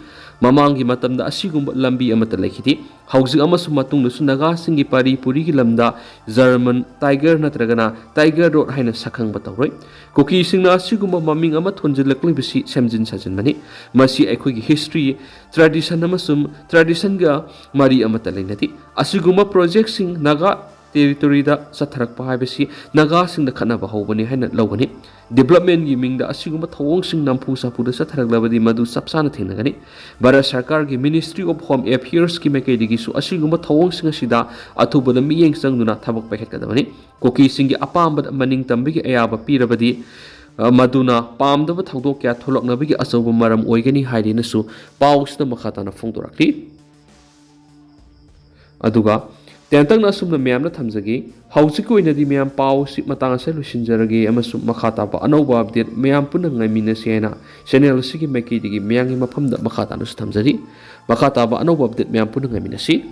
ꯃꯃꯥꯡꯒꯤ ꯃꯇꯝꯗ ꯑꯁꯤꯒꯨꯝꯕ ꯂꯝꯕꯤ ꯑꯃꯠꯇ ꯂꯩꯈꯤꯗꯦ꯫ ꯍꯧꯖꯤꯛ ꯑꯃꯁꯨꯡ ꯃꯇꯨꯡꯗꯁꯨ ꯅꯥꯒꯥꯁꯤꯡꯒꯤ ꯄꯥꯔꯤ ꯄꯨꯔꯤꯒꯤ ꯂꯝꯗ ꯖꯔꯃꯟ ꯇꯥꯏꯒꯔ ꯅꯠꯇ꯭ꯔꯒꯅ ꯇꯥꯏꯒꯔ ꯔꯣꯗ ꯍꯥꯏꯅ ꯁꯛꯈꯪꯕ ꯇꯧꯔꯣꯏ꯫ ꯀꯨꯀꯤꯁꯤꯡꯅ ꯑꯁꯤꯒꯨꯝꯕ ꯃꯃꯤꯡ ꯑꯃ ꯊꯣꯟꯖꯤꯜꯂꯛꯂꯤꯕꯁꯤ ꯁꯦꯝꯖꯤꯟ ꯁꯥꯖꯤꯟꯕꯅꯤ꯫ ꯃꯁꯤ ꯑꯩꯈꯣꯏꯒꯤ ꯍꯤꯁꯇ꯭ꯔꯤ, ꯇ꯭ꯔꯦꯗꯤꯁꯟ ꯑꯃꯁꯨꯡ ꯇ꯭ꯔꯦꯗꯤꯁꯟꯒ ꯃꯔꯤ ꯑꯃꯠꯇ ꯂꯩꯅꯗꯦ꯫ ꯑꯁꯤꯒꯨꯝꯕ ꯄ꯭ꯔꯣꯖꯦꯛꯁꯤꯡ ꯅꯥꯒꯥ ꯇꯦꯔꯤꯇꯣꯔꯤꯗ ꯆꯠꯊꯔꯛꯄ ꯍꯥꯏꯕꯁꯤ ꯅꯥꯒꯥꯁꯤꯡꯗ ꯈꯠꯅꯕ ꯍꯧꯕꯅꯤ ꯍꯥꯏꯅ ꯂꯧꯒꯅꯤ꯫ ꯗꯤꯕ꯭ꯂꯞꯃꯦꯟꯒꯤ ꯃꯤꯡꯗ ꯑꯁꯤꯒꯨꯝꯕ ꯊꯧꯑꯣꯡꯁꯤꯡ ꯅꯝꯐꯨ ꯁꯥꯐꯨꯗ ꯆꯠꯊꯔꯛꯂꯕꯗꯤ ꯃꯗꯨ ꯆꯞ ꯆꯥꯅ ꯊꯦꯡꯅꯒꯅꯤ꯫ ꯚꯥꯔꯠ ꯁꯔꯀꯥꯔꯒꯤ Ministry of Home Affairsꯀꯤ ꯃꯥꯏꯀꯩꯗꯒꯤꯁꯨ ꯑꯁꯤꯒꯨꯝꯕ ꯊꯧꯑꯣꯡꯁꯤꯡ ꯑꯁꯤꯗ ꯑꯊꯨꯕꯗ ꯃꯤꯠꯌꯦꯡ ꯆꯪꯗꯨꯅ ꯊꯕꯛ ꯄꯥꯏꯈꯠꯀꯗꯕꯅꯤ꯫ ꯀꯨꯀꯤꯁꯤꯡꯒꯤ ꯑꯄꯥꯝꯕꯗ ꯃꯅꯤꯡ ꯇꯝꯕꯒꯤ ꯑꯌꯥꯕ ꯄꯤꯔꯕꯗꯤ, ꯑ, ꯃꯗꯨꯅ ꯄꯥꯝꯗꯕ ꯊꯧꯗꯣꯛ ꯀꯌꯥ ꯊꯣꯛꯂꯛꯅꯕꯒꯤ ꯑꯆꯧꯕ ꯃꯔꯝ ꯑꯣꯏꯒꯅꯤ ꯍꯥꯏꯗꯨꯅꯁꯨ ꯄꯥꯎꯁꯤꯗ ꯃꯈꯥ ꯇꯥꯅ ꯐꯣꯡꯗꯣꯔꯛꯂꯤ꯫ ꯑꯗꯨꯒ ꯇꯦꯟꯇꯛꯅ ꯑꯁꯨꯝꯅ ꯃꯌꯥꯝꯅ ꯊꯝꯖꯒꯦ꯫ ꯍꯧꯖꯤꯛꯀꯤ ꯑꯣꯏꯅꯗꯤ ꯃꯌꯥꯝ ꯄꯥꯎ ꯑꯁꯤ ꯃꯇꯥꯡ ꯑꯁꯤꯗ ꯂꯣꯏꯁꯤꯟꯖꯔꯒꯦ, ꯑꯃꯁꯨꯡ ꯃꯈꯥ ꯇꯥꯕ ꯑꯅꯧꯕ update ꯃꯌꯥꯝ ꯄꯨꯟꯅ ꯉꯥꯏꯃꯤꯟꯅꯁꯤ ꯍꯥꯏꯅ channel ꯑꯁꯤꯒꯤ ꯃꯥꯏꯀꯩꯗꯒꯤ ꯃꯌꯥꯝꯒꯤ ꯃꯐꯝꯗ ꯃꯈꯥ ꯇꯥꯅꯁꯨ ꯊꯝꯖꯔꯤ꯫ ꯃꯈꯥ ꯇꯥꯕ ꯑꯅꯧꯕ update ꯃꯌꯥꯝ ꯄꯨꯟꯅ ꯉꯥꯏꯃꯤꯟꯅꯁꯤ꯫